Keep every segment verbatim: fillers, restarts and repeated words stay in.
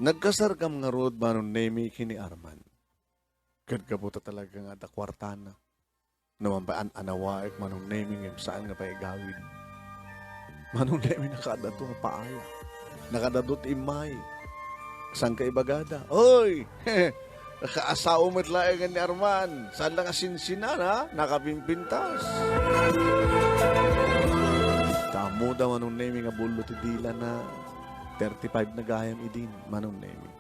Nagkasarkam ngarud, Manong Nemi, ken ni Arman. Ket gapu ta talaga nga adda kuartana. Naman pay an-anawaek, Manong Nemi, ngem saan nga pay igawid. Manong Nemi, nakaadda to nga paala. Nakaadda to ti immay. Saan ka ibagada? Oy! Kaasawa met laeng ni Arman. Saan la nga sinsinan, ha? Nakapimpintas. Ta ammoda, Manong Nemi, nga bullo ti dilana. Thirty-five na gayam idin, Manong Nemi.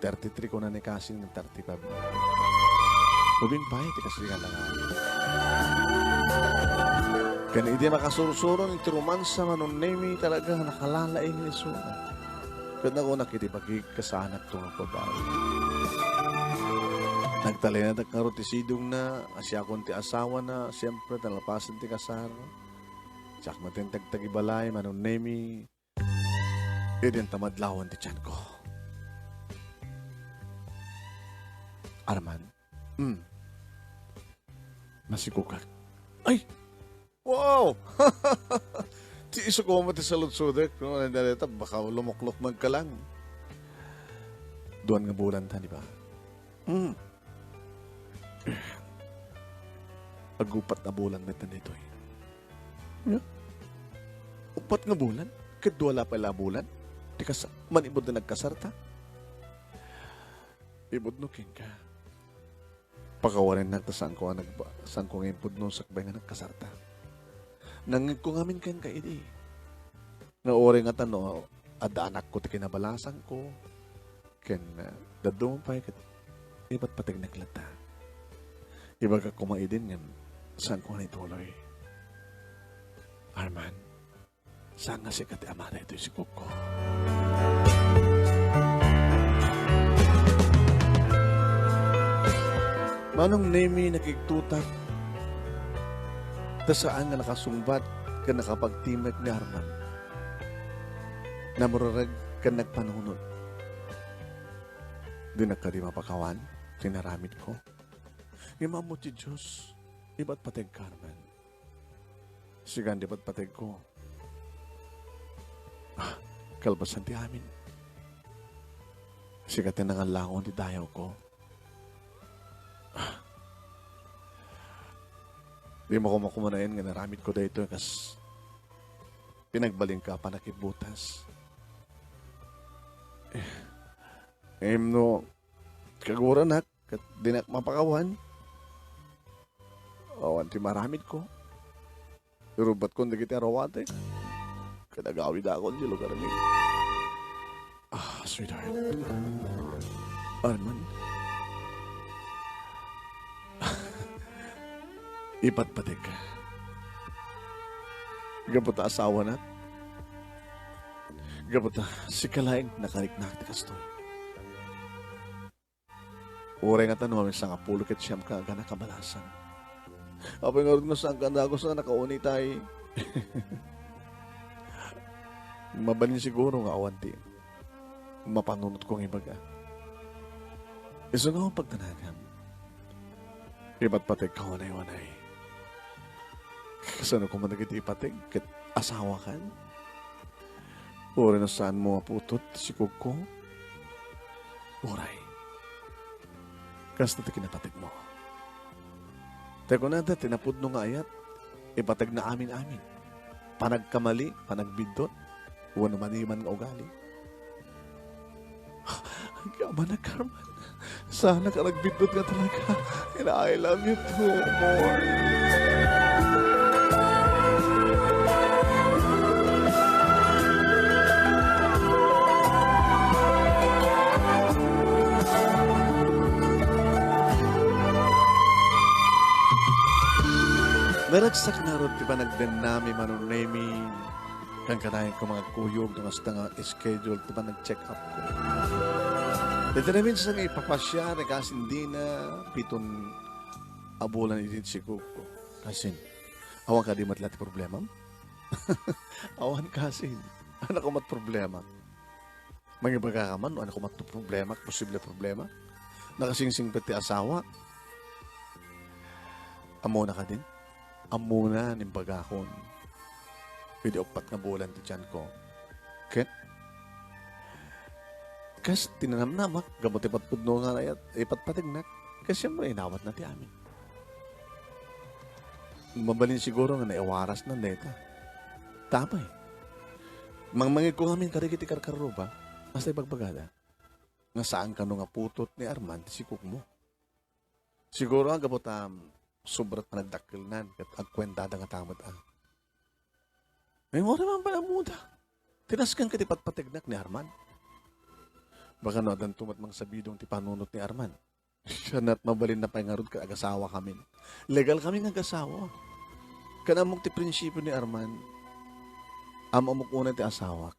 Thirty-three kuna ni Kasin nga thirty-five na. Ubing pay ti kasrigan na nga. Ken idi makasursuro iti romansa, Manong Nemi, talaga nakalalaing ni isuna. Ket nakunak iti bagik, kasaanakto nga agbabawi. Nagtalinadak ngarud ti sidongna, a siakon ti asawana, siempre, nalapasen ti kasar. Siak met ti tagtagibalay, Manong Nemi. Idin ta madlawan ti tianko. Arman? Hmm. Nasigukak. Ay! Wow! Ti isu koma ti saludsodek, no? Ano na deta? Baka lumoklok magkalang. Duan nga bulan ta, di ba? Hmm. Agupat na bulan met daytoy. Nya? Upat nga bulan? Ket dua la pay la a bulan? Ti kas-, manipud ta nagkasarta? Ipudno kenka. Pakawanennak ta saanko a nagba-, saanko nga impudno sakbay nga nagkasarta. Nangngegko ngamin kenka idi. Nga uray ngata no adda anakko ti kinabalasangko, ken, ah, dadduma pay ket ipatpategnak latta. Ibagak koma idin ngem saanko nga naituloy. Arman, saan nga sika ti ama daytoy sikogko? Manong Nemi, nakigtutak, ta saan nga nakasungbat ken nakapagtimek ni Arman. Namurarag ken nagpanunot. Dinak kadi mapakawan ti naramidko. Ngem ammo ti Dios, ipatpategka, Arman. Sikan ti patpategko. Ah, kalpasan ti amin. Sika ti nangallangon ti dayawko. Ah. Di makumakumaen nga naramidko daytoy kas pinagbalinka a pannakibbutas. Eh, ngem no kaguranak, ket dinak mapakawan. Awan ti maramidko. Irubbatkon dagiti aruatek. Ket agawidakon ti lugarmi. Ah, sweetheart. Arman. Ipatpategka. Gapu ta asawanak. Gapu ta sika laeng nakariknak ti kastoy. Uray ngata no maminsan nga pulo ket siam ka agana kabalasang. Apay ngarud nga saan ka dagus nga nakaunitay? Mabalin siguro nga awan ti mapanunotko nga ibaga. Isu nga pagdanagam. Ipatpategka unay-unay. Kasano koma dagiti ipateg ket asawakan? Uray no saanmo a putot ti sikogko? Uray. Kasta ti kinapategmo. Ta kunada ti napudno nga ayat, ipateg na amin-amin. Panagkamali, panagbiddut, wenno madiman nga ugali. Agyaman a, Carmen. Sana ka nagbiddut nga talaga. And I love you too, more. Naragsak ngarud ti panagdennami, Manong Nemi. Kankanayon ko nga agkuyog no kasta nga schedule ti panag-check-up ko. Iti naminsan nga ipapasiar ni Kasin Dina, piton a bulan idi ti sikogko. Kasin, awan kadi met la ti problemam? Awan, Kasin. Anak ko met problema. Mangibagaka man no ania koma ti problema, posible problema. Nakasingsingpet ti asawa. Ammona kadin? Ammona nga imbagakon. Idi uppat nga bulan ti tianko. Ket Kas ti nanamnamak, gapu ti patpudno nga ipatpategnak, ket siempre, inawatna ti amin. Mabalin siguro nga naiwarasna dayta. Tapay. Mangmangegko ngamin kadagiti karkarruba, hasta ibagbagada nga saan kano nga putot ni Arman ti sikogmo. Siguro, a, gapu ta, um, sobra panagdakkelnan ket agkuentada nga ta met, a. Ay, uray man pala muda. Tinasken ket ipatpategnak ni Arman. Baka no, addanto met mangsabidong ti panunot ni Arman. Siya, nat, mabalinna pay ngarud ket agasawakamin. Legal kami nga agasawa. Ket ammok ti prinsipio ni Arman. Am-amok unay ti asawak.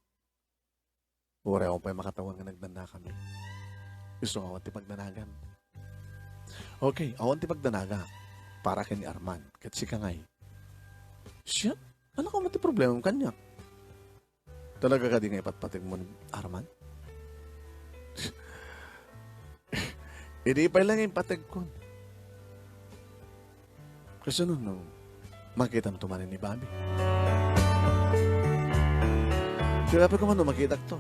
Uray awan pay makatawen nga nagdannakami. Isu nga awan ti pagdanagam. Okay, awan ti pagdanagak para ken ni Arman, ket sika ngay. Siya? Anakmo met ti problemam kaniak? Talaga kadi nga ipatpategmo ni Arman? Idi pay la nga impategkon. Kasano no makitamto manen ni Bobby? Sinabi ko man no makitakto.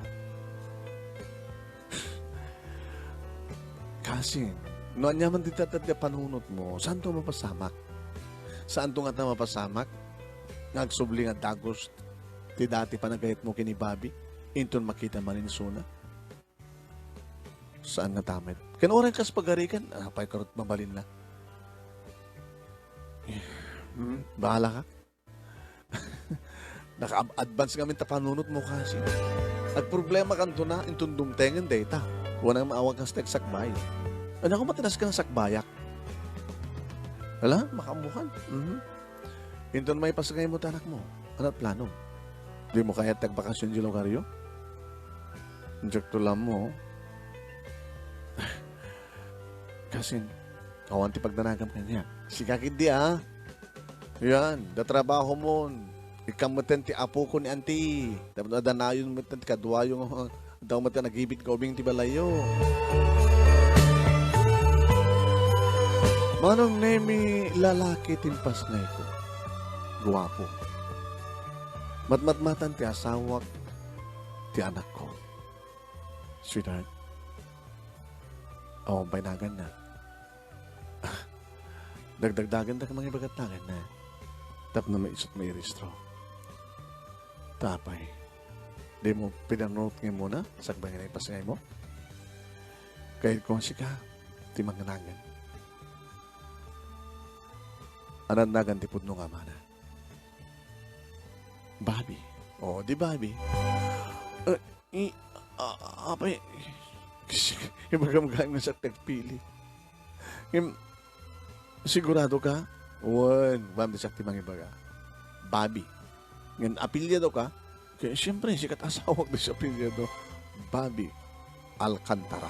Kasi, no aniaman ti tatad nga panunotmo, saanto mapasamak? Saanto ngata mapasamak nga agsubli nga dagus ti dati panagayatmo ken ni Bobby, inton makita manen isuna? Saan ngata met? Ken uray kas pagarikan, apay karut mabalinna. Hmm, bahala ka. Naka-advance ngamin ta panunotmo kasi. Agproblema kanto na, inton dumtengen dayta. Kunam nga awan kas ti agsakbay. Ania koma ti nasken a sakbayak? Hala, makaammokan. Mhm. Inton maipasngaymo ti anakmo, ania ti planom? Dimo kayat ti agbakasyon idiay lugaryo? Diakto la ammo. Kasin, awan ti pagdanagam kaniak. Sika ketdi, a. Yan, da trabahomon. Ikkan metten ti apoko ni anti. Tapno adda nayon metten ti kaduayo nga, adda metten nagibit nga ubing ti balayyo. Manong Nemi, lalaki ti impasngayko. Guapo. Matmatmatan ti asawak, ti anakko. Sweetheart, awan pay naganna. Dagdagdagendak mangibagat naganna. Tapno maisut mairistro. Tapay, dimo pinanunot nga muna, sakbay nga naipasngaymo? Kayatko nga sika, ti manganagan. Ania ti nagan ti pudno nga amana? Bobby. Oo, di Bobby. Eh, i-, a-, apay, ibagam gayam nga siak ti agpili. Ngem, sigurado ka? Wen, bam, di siak ti mangibaga. Bobby. Ngem, apelyado ka? Kaya, siyempre, sikat asawak di siya apelyado. Bobby Alcantara.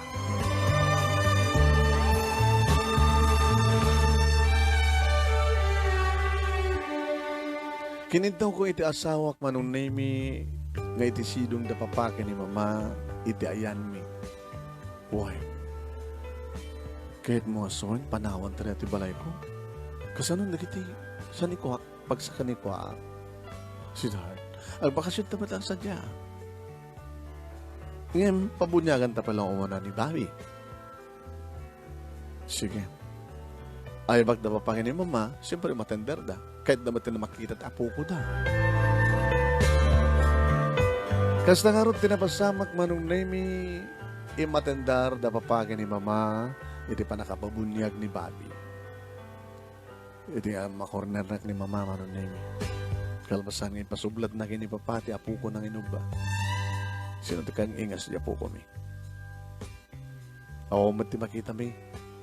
Kinitawko iti asawak, Manong Nemi, nga iti sidong da papa ken ni mama iti ayanmi. Uy, kayatmo a suen, panawan tayo ti balayko. Kasano dagiti sanikuak, pagsakaniku a sweetheart? Agbakasyon ta met a sadia. Ngem, pabuniagan ta pala umuna ni Bobby. Sige. Ay, bagda pa pangin ni mama, siyempre, matender da. Kayat da met ti makita ti apoko da. Kasta ngarud ti napasamak, Manong Nemi, imatender da papa ken ni mama iti pannakapabuniag ni Bobby. Iti, ah, makornernak ni mama, Manong Nemi. Kalpasan nga ipasublatna ken ni papa ti apoko nga inubba. Sino ti kang ingas di apoko mi? Awan met ti makitami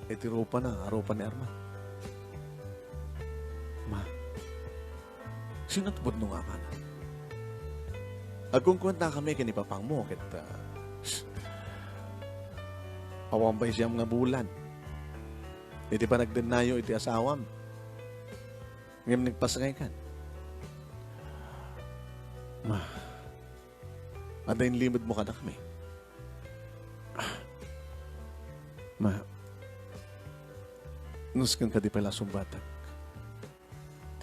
iti rupana, a rupa ni Arman. Ma, sino ti pudno nga amana? Agkunkuentakami ken ni papangmo ket, ah, awan pay siyam nga bulan iti panagdennayo iti asawam. Ngem nagpasngaykan. Ma, adda inlimedmo kadakami. Ma, nasken kadi pay la sungbatak.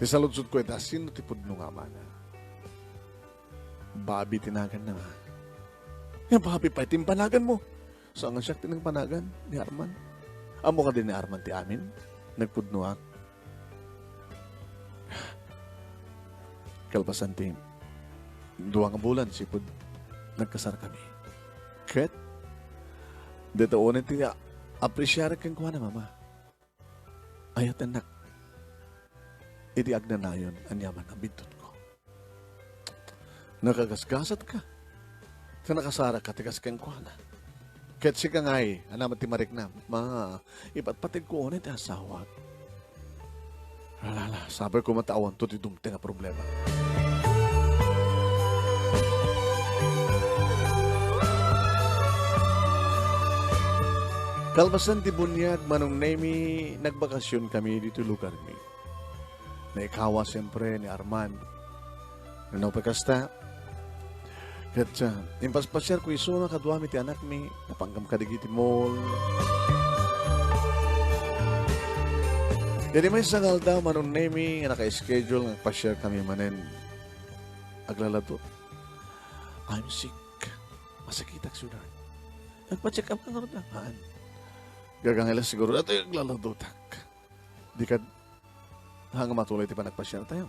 Ti saludsodko ita, sino ti pudno nga amana? Bobby ti naganna, ma. Nga Bobby pay ti impanaganmo? Saan nga siak ti nangpanagan ni Arman? Ammo kadi ni Arman ti amin? Nagpudnoak. Kalpasan ti dua nga bulan, sipud nagkasarkami. Ket, dita unay ti a-, apresiarek kenkuana, Mama. Ayatennak iti agnanayon aniaman a bidtutko. Nakagasgasatka. Ta nakasarakka ti kas kenkuana. Ket sika ngay, ania met ti mariknam? Ma, ipatpategko unay ti asawak. Alala, sapay koma ta awanto ti dumteng a problema. Kalpasan ti buniag, Manong Nemi, nagbakasionkami ditoy lugarmi. Naikawa, siempre, ni Arman. Nupay kasta, ket, ah, impaspasiarko isuna kaduami ti anakmi, napangkam kadagiti mall. Idi maysa nga aldaw, Manong Nemi, nga naka-schedule nga agpasiarkami manen. Aglaladot. "I'm sick. Masakitak, sweetheart." "Nagpa-check up ka ngarud, ah?" "Haan." "Gagangay la siguro daytoy aglaladotak. Di kad-, haan nga matuloy ti panagpasiartayo.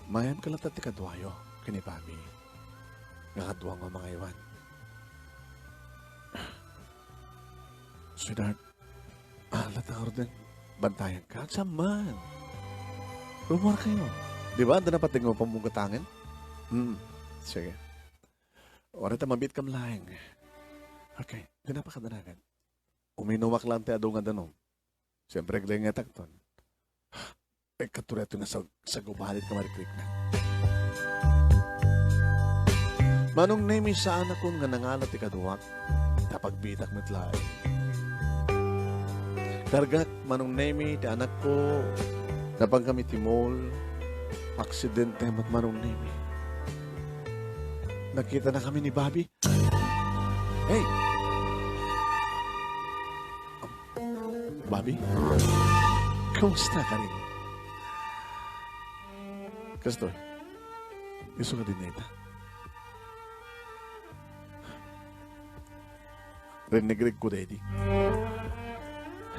Mayamka latta ti kaduayo ken ni Bobby. Nga kaduango a mangaywan." "Sweetheart, ah, latta ngaruden, bantayanka. Saan man? Rumuarkayo. Di ba, adda napateg nga pammugatangen?" "Hmm, sige. Uray ta mabiitkam laeng." "Okay, dinapa kadanagan." Uminumak laeng ti adu nga danum. Siyempre, aglengetakton. Ay, katureto nga sag-, sagubalit nga marikrikna. Manong Nemi, saanakon nga nangala ti kaduak, ta pagbiitak met laeng. Kargak, Manong Nemi, ti anakko, napangkami ti mall, aksidente met, Manong Nemi. Nakitanakami ni Bobby. Hey! Bobby? Kumusta, Karing? Kastoy, isu kadi dita? Rinigregko daydi.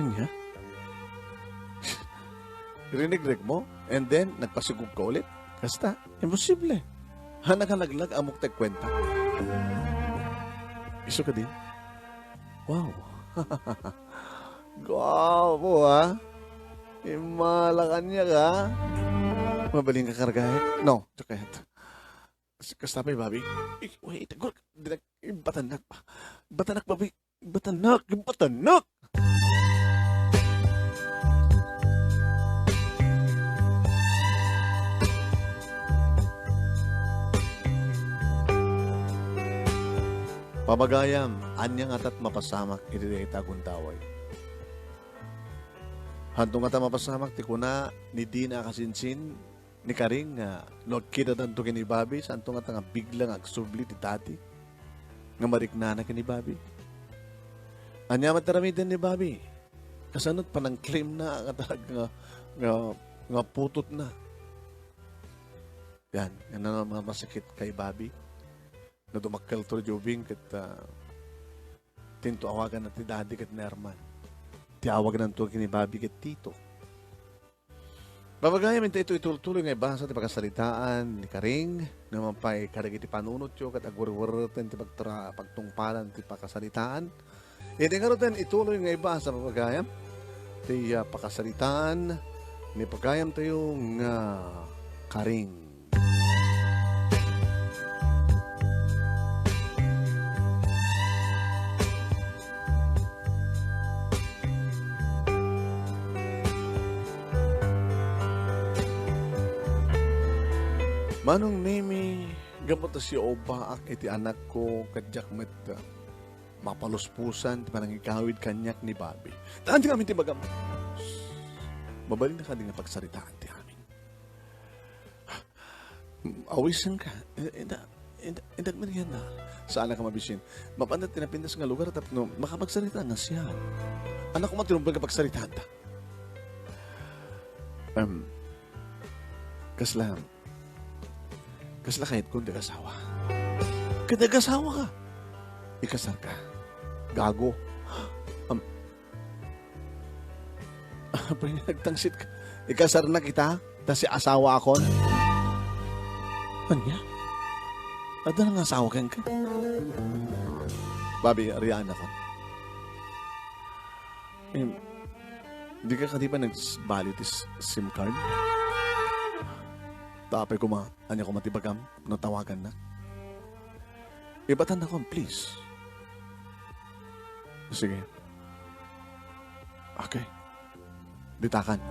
Ania? Rinigregmo? And then, nagpasigugka ulit? Kasta? Imposible. Haan a nalaglag, ammok ti kuenta. Isu kadi? Wow. Guapo, ah. Immala kaniak, ah. Mabalinka kargaek? No, joke. Kas-, kasta pay, Bobby? Eh, wait, agor-, di nag-, imbatanak pa. Imbatanak, Bobby. Imbatanak, imbatanak! Pabagayam, ania ngata ti mapasamak iti dayta a gundaway? Haanto ngata mapasamak ti kuna ni Dina a kasinsin ni Karing nga no agkitadanto ken ni Bobby, saanto ngata nga bigla nga agsubli ti dati nga mariknana ken ni Bobby? Ania met ti aramiden ni Bobby? Kasano ti panangclaimna nga talaga nga, nga, nga putotna? Yan, yan ang masakit kay Bobby. No dumakkelto idiay ubing ket, ah, tinto awaganna ti dadi ket ni Arman. Ti awagananto ken ni Bobby ket Tito. Pabagayam, inta ito itultuloy nga ibasa ti pakasaritaan ni Karing, no man pay kadagiti panunotyo ket agwerwerten ti pagtra-, pagtungpalan ti pakasaritaan. Iti ngaruden, ituloy nga ibasa, pabagayam, ti, ah, pakasaritaan ni pagayamtayo nga Karing. Manong Nemi, gapu ta siaubaak iti anakko, ket diak met mapaluspusan ti panangigawid kaniak ni Bobby. Haan ti amin ti ibagam. Mabalin a kadi nga pagsaritaan ti amin. Awisenka. Inta, inta, inta, merienda. Saanak a mabisin. Mapanda ti napintas nga lugar tapno makapagsarita nga siak. Ania koma ti rumbeng nga pagsaritaanta? Em, kasla, kasla kayatko ti agasawa. Ket agasawaka. Ikasarka. Gago. Am-, apay nga nagtangsit ka? Ikasarnak ita? Ta siasawakon? Ania? Adda nga asawa kenka? Bobby, arianakon. Em, dika kadi pay nagbaliw ti s-, SIM card? Ta apay koma, ania koma ti ibagam no tawagannak? Ibatannakon, please. Sige. Okay. Ditakan.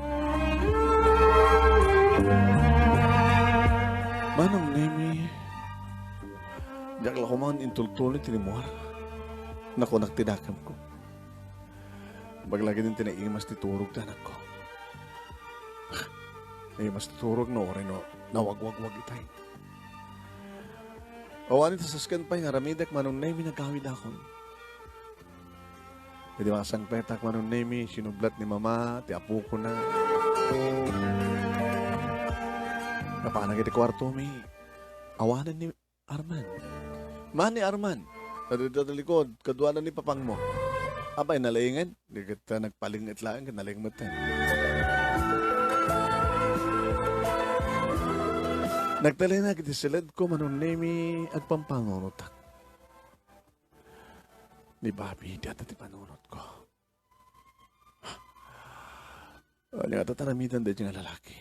Manong Nemi, diak la koma intultuloy ti rimmuar. Nakunak ti dakemko. Baglagiden ti naimas ti turog ti anakko. Naimas ti turog no, uray no, nawagwagwag itay. Awan iti sasken pay nga aramidek, Manong Nemi, nagawidakon. Idi masangpetak, Manong Nemi, sinublat ni Mama ti apokona. Napanak iti kuartomi. Awanen ni Arman. Mani, Arman, adda dita ti likod, kaduana ni papangmo. Apay, nalaingen? Di ket nagpalinget laeng, ket nalaing metten. Nagtalinak iti siledko, Manong Nemi, agpampangunotak. Ni Bobby, ti adda ti panunotko. Ania ti aramiden daytoy nga lalaki?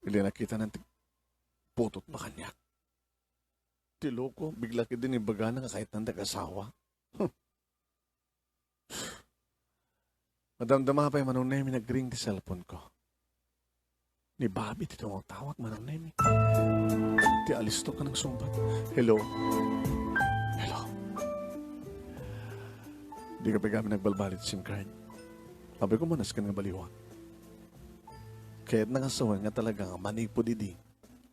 Idi nakitanan ti putotna kaniak. Ti loko, bigla ketdi ibagana nga kayatna ti asawa. Hmm. Madamdama pay, Manong Nemi, nagring ti cellphone ko. Ni Bobby ti tumawtawag, Manong Nemi. Ti alistok nga nagsungbat. Hello? Hello? Dika pay gayam nagbalbaliw ti SIM card. Apay koma, nasken nga baliwak. Kayatna nga sawen nga talaga nga manipud idi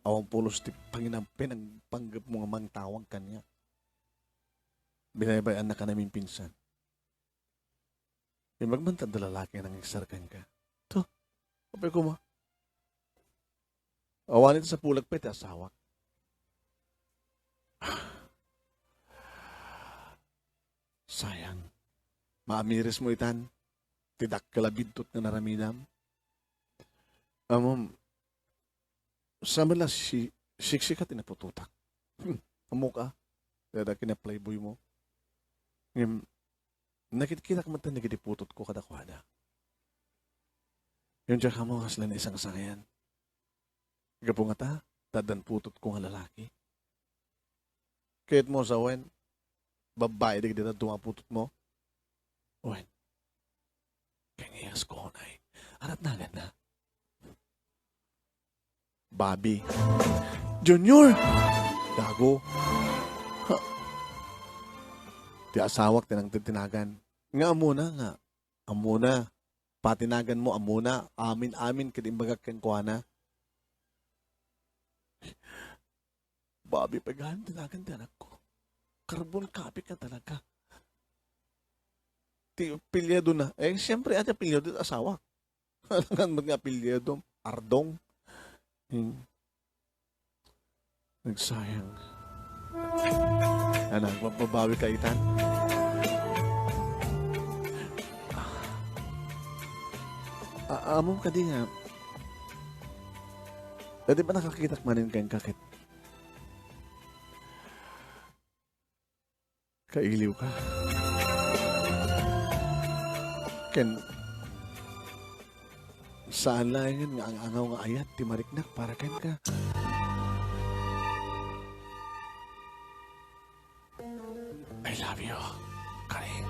awan pulos ti panginam-, pinang-, panggepmo nga mangtawag kaniak. Binaybay-annaka naminpinsan. Imbag man ta adda lalaki nga nangiksar kenka. To, apay koma. Awan iti sapulek pay ti asawak. Sayang. Maamirismo itan ti dakkel a biddut nga naramidam. Ammom, sa met la si-, siksika ti naputotak. Hmm, ammok a, dada ken ni playboymo. Ngem, nakitkitak met dagiti putotko kadakuada. Ngem diak ammo kasla naisangsangayan. Gapu ngata, ta addan putotko nga lalaki. Kayatmo sawen, babbai dagiti dadduma a putotmo? Wen. Kengeyas ko, unay. Arat naganna? Bobby. Junior! Gago. Ha. Ti asawak ti nangted ti nagan. Nga ammona nga. Ammona. Pati naganmo, ammona. Amin-amin ket imbagak kenkuana. Bobby pay gayam ti nagan ti anakko. Carbon copy ka talaga. Ti apelyidona. Eh, siyempre, ania apelyido ti asawa? Alangan met nga apelyido. Ardong. Hmm. Nagsayang. Anak, mapabawi ka itan? Ah. A-, ammom kadi nga, daydi pay nakakitak manen kenka ket kailiwka. Ken saan laengen nga ang-angaw nga ayat ti mariknak para kenka. I love you, Karing.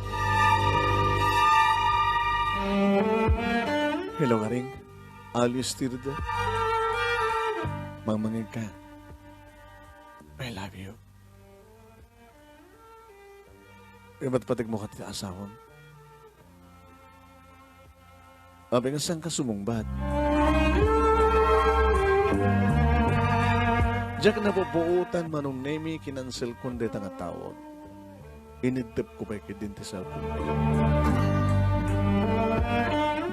Hello, Karing. Always still there. Mangmangeg ka. I love you. Imatpategmo kadi ti asawam? Apay nga saanka sumungbat? Diak napupuotan, Manong Nemi, kinanselkon dayta nga tawag. Iniddepko pay ketdin ti cellphone.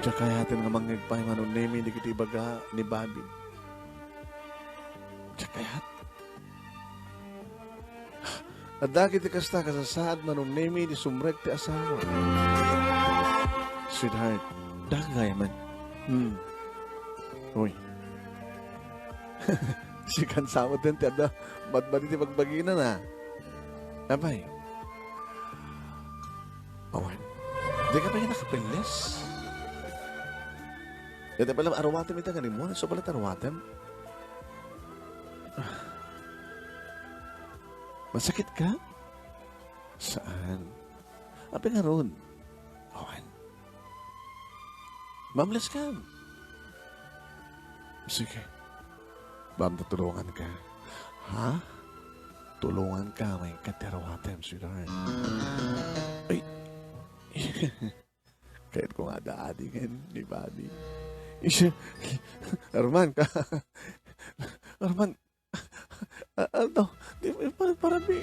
Diak kayaten nga mangngeg pay, Manong Nemi, dagiti ibaga ni Bobby. Diak kayat. Adda ket ti kasta, kasasaad, Manong Nemi, ti sumrek ti asawa. Sweetheart, dagay man. Hmm. Uy. Sikan sa met ti adda badbadi ti bagbagina na. Apay. Awan. Di ka pay nakapelles? Ita pala, aruatem ita nga rimmuar. So pala, aruatem. Masakit ka? Saan? Apay ngarud? Awan. Mamles ka. Sige. Bam, tulungan ka. Ha? Tulungan ka, may katiarwatem, sweetheart. Ay. Kayat ko nga daadi ngayon ni Bobby. Isa, Arman ka. Arman, a-, ano? Di mo yung parang parami.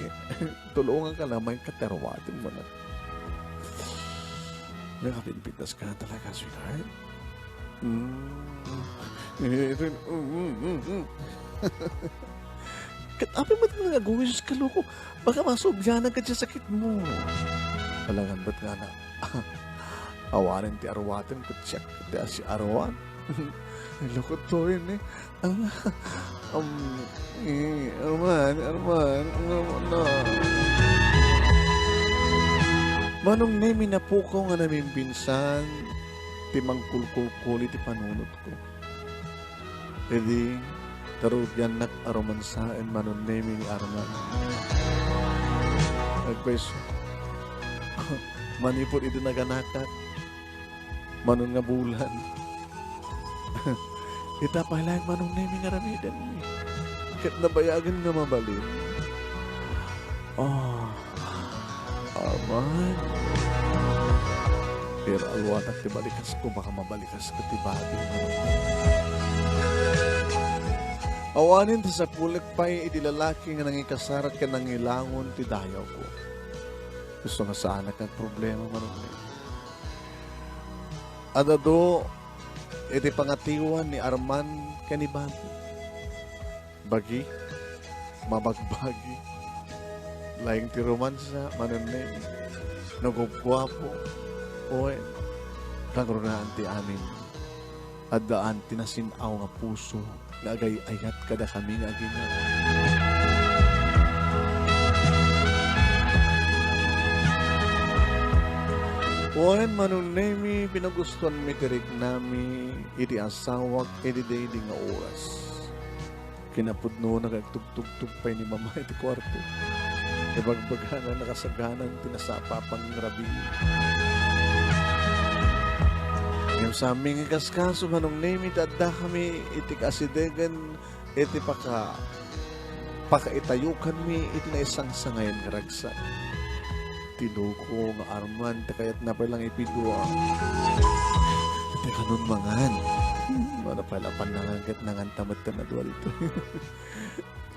Tulungan ka naman, katerwatin mo na. Nakapinpitas ka talaga, sweetheart. Mm. Eh, ito, mm, mm, mm, mm. Ket apay met nga aguyos ka, loko? Baka masublianan ka ti sakit mo. Alangan bet nga na. Awanen ti arwaten ket siak ti asiarwan. Loko to yun eh. Ang, um, eh, Arman, Arman, ang, ano na. Manong Nemi, napukaw nga namimbinsan ti mangkulkulkuli ti panunotko. Idi, tarugiannak a romansaen Manong Nemi ni Arman. Agpayso, manipud idi naganakak, Manong nga bulan. Ita pay laeng Manong Nemi nga aramiden. Ket nabayagen nga mabalin. Oh, Arman. Pero alwatak ti balikasko, baka mabalikas ka ti babi, Manong Nemi. Awanen ti sapulek pay iti lalaki nga nangikasar ken nangilangon ti dayawko. Gusto nga saanak nga problema, Manong Nemi. Adado iti pangatiwan ni Arman ken ni Bobby. Bagi, mabagbagi, laeng ti romansa, Manong Nemi, nagugguapo, wen, kangrunaan ti amin. Addaan ti nasin-aw nga puso nga agay-ayat kadakami nga agina. Wen, Manong Nemi, pinagustuanmi ti riknami iti asawak idi daydi nga oras. Kinapudnona nga agtugtugtog pay ni Mama iti kuarto. Ibagbagana nakasaganan ti nasapapang rabii. Ngem saan mi nga ikaskaso, Manong Nemi, ta addakami iti kaasidegen iti paka-, pakaitayokanmi iti naisangsangayan nga ragsak. Ti loko nga Arman, ti kayatna pay lang ipidua. Ti kanon mangan. Mana pay la pannangan ket nanganta met ta nadua ditoy.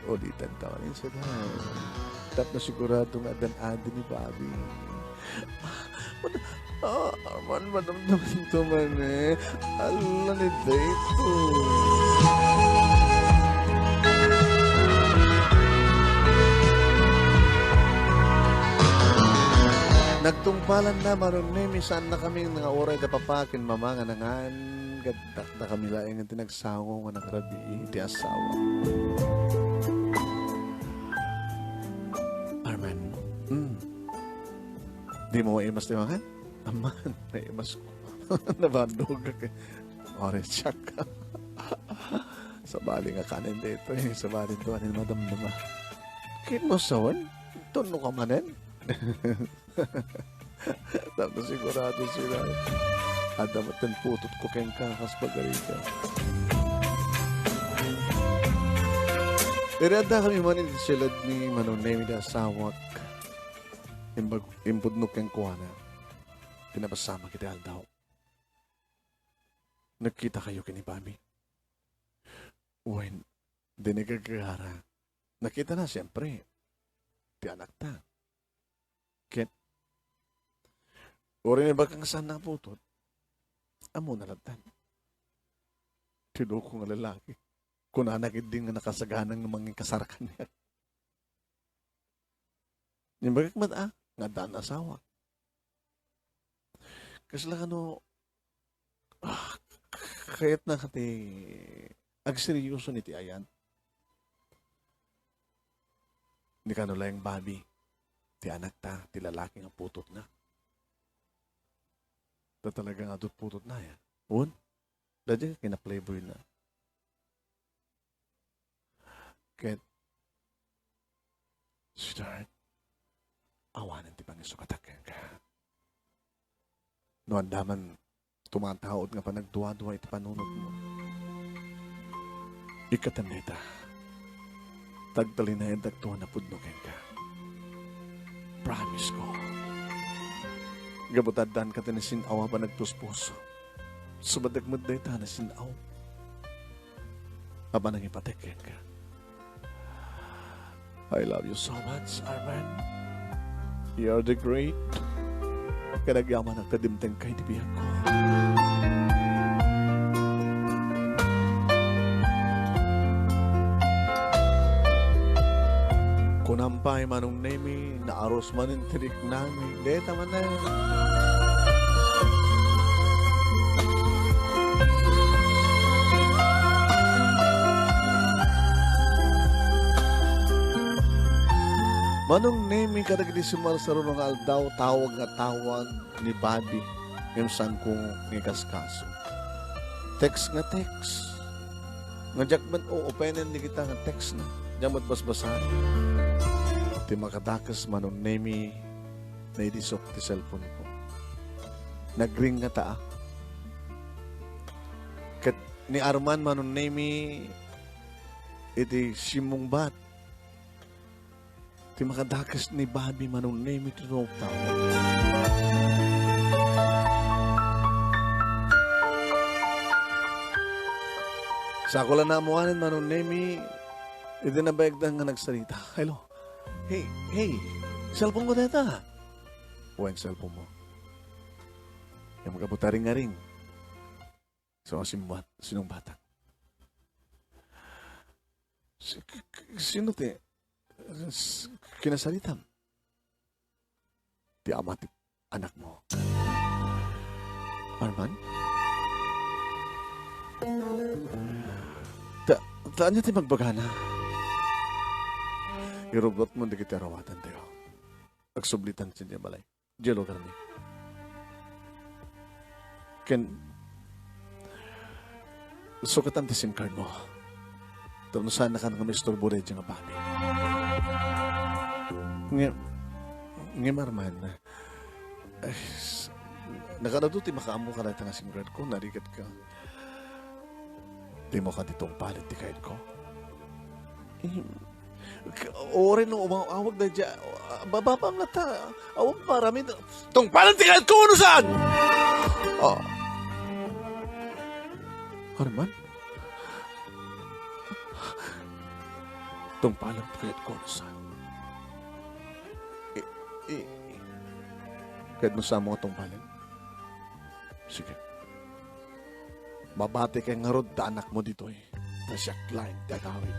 Ulitan ta manen, sir. Tapno sigurado nga addan adi ni Bobby. Ah, Arman, madamdamto man eh. Ala ni dayto. Nagtungpalan na, Manong Nemi, saan na kami nga oray da papa ken mama nga nangan, ket dakdakami laeng ti nagsango nga nagrabii ti asawa. Arman, mm. Di mo maimas ti mangan? Aman, naimas ko. Nabandog ka. Oras siak. Sabali nga kanen dito eh. Sabali to, anin madamdama. Ket mo sawen? Tunno ka manen? Tapno sigurado sila. Adda met ten putot ko kenka, kas pagariga. Diri adda kami man iti siudad ni Manong Nemi ti asawak. Imbag-, impudno kenkuana. Pinapasamak iti aldaw. Nagkita kayo ken ni Bobby? Wen, di nagagagara. Nakita na, siyempre. Ti anakta. Ket, uray ni bakang saan naputot, ammo na lattan. Ti loko nga lalaki. Kunana ketdin nga nakasagana nga mangikasar kaniak. Imbagak met, ah, nga addaan asawa. Kasla kano, ah, kayatna ti agseryoso iti ayan. Di kano laeng babi ti anakta, ti lalaki nga putotna. Ta talaga nga adut putotna, ya. Un? Daydiay nga kina-playboy na. Ket, sweetheart, awanen ti pangissukatak kenka. No adda man tumataud nga panagduadua iti panunotmo, ikkatem dayta. Tagtalinaedakto a napudno kenka. Promise ko. Gapu ta addanka ti nasin-aw a panagpuspuso. Sumadak met dayta a nasin-aw a panangipatek kenka. I love you so much, Arman. You're the great. Kanagyamanak ta dimtengka iti biagko. Kunam pay, Manong Nemi, naarus manen ti riknami. Deta manen. Manong Nemi, kadagiti sumarsarano nga aldaw, tawag nga tawag ni Bobby, ngem saanko nga ikaskaso. Text nga text. Nga diak met o-openen dagita nga text na. Diak met basbasaen. Ti makadakes, Manong Nemi, naidisok ti cellphone ko. Nagring ngata, ah. Ket ni Arman, Manong Nemi, iti simmungbat. Ti makadakes ni Bobby, Manong Nemi, ti tumawag. Sakulan na amuanen, Manong Nemi, iti nabayagdan nga nagsarita. Hello. Hey, hey, cellphone ko deta. Wen cellphone mo. Yung magkaputaring nga ring. So, simbat, sinong bata? Si-, k-, k-, sino ti, s-, kinasaritam? Ti ama ti anak mo. Arman? Ta, ta ania ti magbagana? Irubrot mo dagiti arawatan tayo. Agsublitan sa balay. Dialogarmi. Ken, sukatan ti sim card mo. Tapno saannakan nga maisturbo daydiay nga babi. Ngem, ngem Arman, ay, s-, nakanado ti makaammo kadayta nga sim card ko, narigat ka. Dimo kadi tungpalen ti kayatko? Eh, k-, uray no umawag daydiay, ah, bababam latta. Awan para mi, tungpalen ti kayatko, no saan? Ah. Arman? Tungpalen ti kayatko, no saan? Eh, eh, kayatmo sa mo nga tungpalen? Sige. Mabati kay ngarud ta anakmo ditoy. Ta siak laeng ti agawid.